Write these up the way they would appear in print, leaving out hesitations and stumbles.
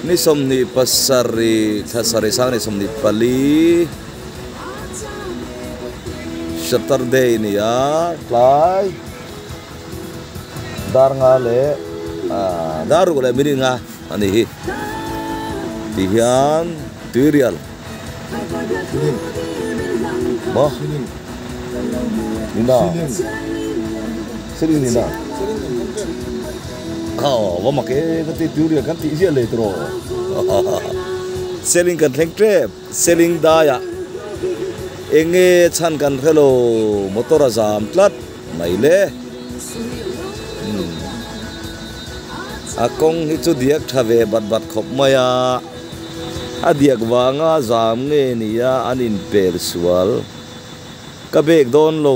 Ni 27 thla sarih sang ni 24 Saturday ni a tlai dar nga leh ah dar ruk leh minute nga a ni hi ti hian tuirial maw nina seling nina aw va mak e ka ti tuirial kan tih ziah leh tawh seling kan thleng tep seling daiah eng nge chhan kan hre lo motor a zam tlat mai le a kawng hi chu diak tha ve bat bat khawp mai a a diak vanga zam nge nia an inpel sual ka bag dawn lo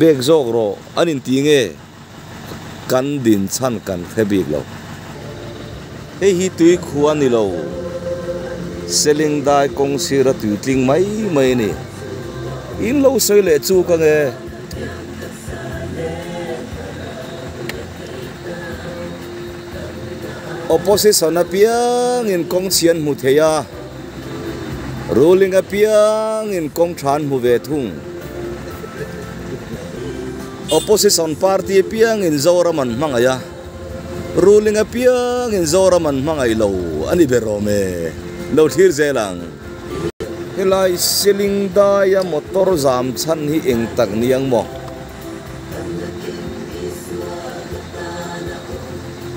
bag zawk rawh an inti nge kan din chhan kan hre bik lo hei hi tui khua ni lo seling dai kawng sira tui tling mai mai a ni in lo sawi leh chu ka nge. Opposition apiangin kawng chhi an hmu thei a, ruling apiangin kawng tha an hmu ve thung. Opposition party apiangin Zoram an hmangaih a, ruling apiangin Zoram an hmangaih lo a ni ber awm e. Lo thlir zel ang. Helai Seling daia motor zam chhan hi eng tak ni ang maw?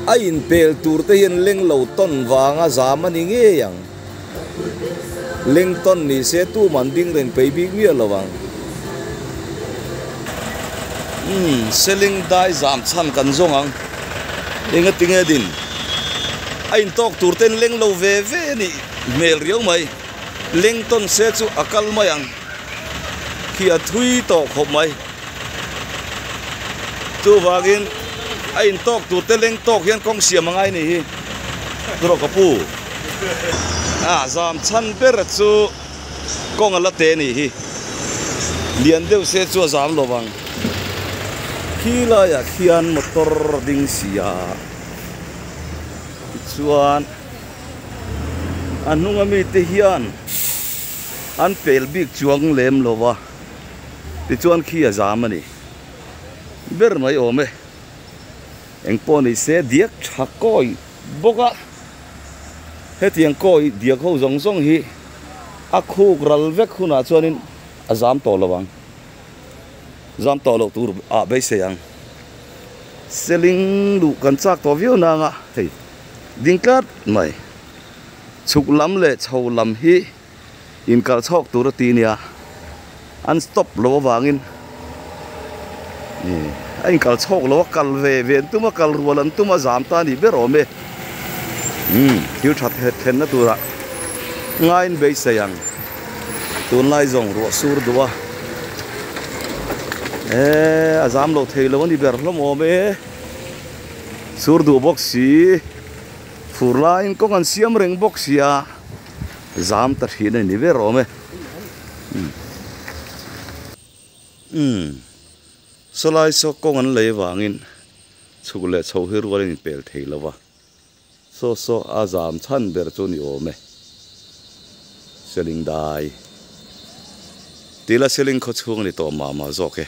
A inpel tur te hian leng lo tawn vanga zam a ni ngei ang. Leng tawn ni se tuman ding reng pei bik miah lo ang. Umm, seling dai zam chhan kan zawng ang. Enga tinge din? A intawk tur ten leng lo ve ve a nih hmel riau mai. Leng tawn se chu a kal mai ang. Khi a thui tawh khawp mai. Chuvangin a intawk tur te leng tawk hian kawng siam a ngai ni hi. Turaw ka pu. A zam chhan ber chu kawng a la te ni hi. Lian deuh se chu a zam lo vang. Khi laiah khian motor a ding si a. Tichuan a hnunga mite hian an pel bik chuang lem lo va, tichuan khi a zam a ni. Ber mai awm e. Eng pawh ni se diak tha kawi bawk a, hetiang kawi diak ho zawng zawng hi a khuk ral vek hunah chuanin a zam tawh lo ang. Zam tawh loh tur ah beisei ang. Seling luh kan chak tawh viau nang a, hei ding tlat mai. Chhuk lam leh chho lam hi inkal chhawk tur a ti nia, an stop lo avangin a inkal chhawk lo a, kal ve ve an tum a, kal rual an tum a, zam ta a nih ber awm e. Umm thil tha thlenna turah ngaiin beisei ang, tunlai zawng ruah sur duh a, eee a zam lo thei lo a ni ber hlawm awm e, sur duh bawk si. Fur laiin kawng an siam reng bawk sia, zam ta thin a ni ber awm e. Umm sawlai saw kawng an lei avangin chhuk leh chho hi rual in inpel thei lo va, saw saw a zam chhan ber chu ni awm e. Seling dai tila seling khaw chhung a ni tawh mah mah zawk e.